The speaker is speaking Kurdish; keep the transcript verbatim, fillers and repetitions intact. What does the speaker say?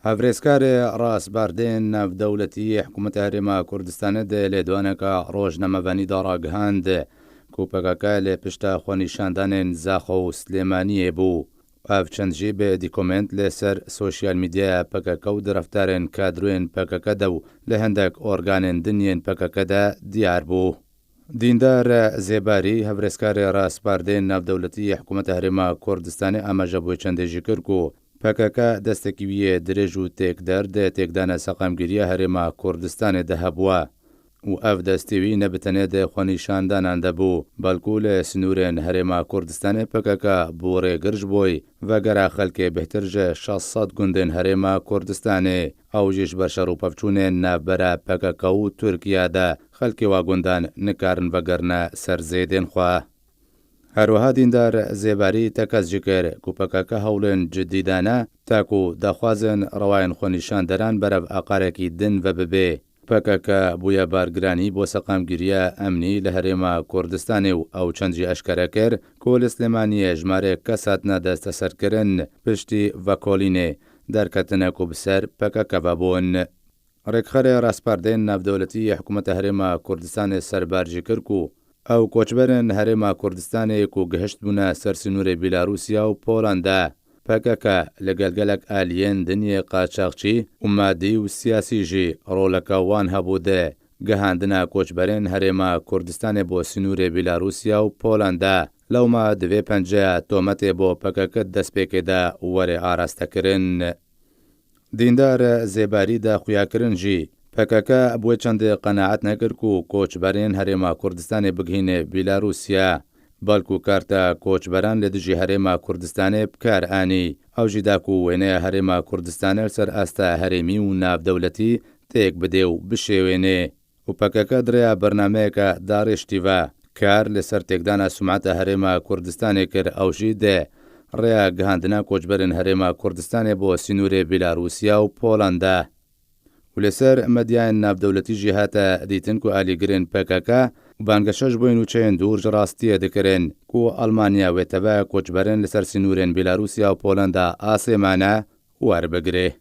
Hevrêzkarê rastberdên navdewletî yê Hikûmeta Herêma Kurdistanê di lêdwaneka rojnamevanî de ragihand ku P K K li pişta xwenîşandanên Zaxo û Silêmaniyê bû. Ev çend jî bi dîkoment li ser sosyal medyaya P K K û di reftarên kadroyên P K K de û li hindek organên din yên P K K de diyar bû. Dîndar Zêbarî, hevrêzkarê rastberdên navdewletî yê Hikûmeta Herêma Kurdistanê, amaje bo çendê jî kir ku P K K destekî wî yê dirêj û têkder di têkdana seqamgiriya Herêma Kurdistanê de hebûye û ev destê wî ne bi tenê di xwenîşandanan de bû, belkû li sinûrên Herêma Kurdistanê P K K bû rêgir ji bo vegera xelkê bêhtir ji şeş sed gundên Herêma Kurdistanê. Ew jî ji ber şer û pevçûnên navbera P K K û Tirkiye de xelkê wa gundan nikarin vegerine ser zêdên xwe. Her wiha Dîndar Zêbarî tekez jî kir ku P K K hewlên cidî dane, ta ku daxwazên rewayên xwenîşanderan berev aqarekî din ve bibe. P K K bûye bargiranî bo seqamgiriya emnî li Herêma Kurdistanê û ew çend jî eşkere kir ku li Silêmaniyê jimarek kes hatine desteserkirin, piştî vekolînê derketine ku bi ser P K K ve bûn. Rêkxerê rastberdên navdewletî yê Hikûmeta Herêma Kurdistanê serbar jî kir ku ew koçberên Herêma Kurdistanê ku gihiştbûne ser sînorê Bîlarûsya û Polanda, P K K li gel gelek aliyên din yê qaçaxçî û madî û siyasî jî roleke wan hebû di gihandina koçberên Herêma Kurdistanê bo sînorê Bîlarûsya û Polanda. Lewma divê penceya tometê bo P K K destpêkê de were arastekirin. Dîndar Zêbarî de xuyakirin jî, P K K bi wê çendê qenaet nekir ku koçberên Herêma Kurdistanê bigihîne Bîlarûsya, belkû karta koçberan li dijî Herêma Kurdistanê bi kar anî. Ew jî da ku wêneya Herêma Kurdistanê li ser asta herêmî û navdewletî têk bidê û bişêwêne. û P K K di rêya bernameyeke darêştî ve kar li ser têkdana sumeta Herêma Kurdistanê kir, ew jî di rêya gihandina koçberên Herêma Kurdistanê bo sînorê Bîlarûsya û Polanda. Û li ser medyayên navdewletî jî hate dîtin ku alîgirên P K K û bangeşe ji bo nûçeyên dûr ji rastiyê dikirin ku Almanya wê teve koçberên li ser sînorên Bîlarûsya û Polanda asê mane werbigire.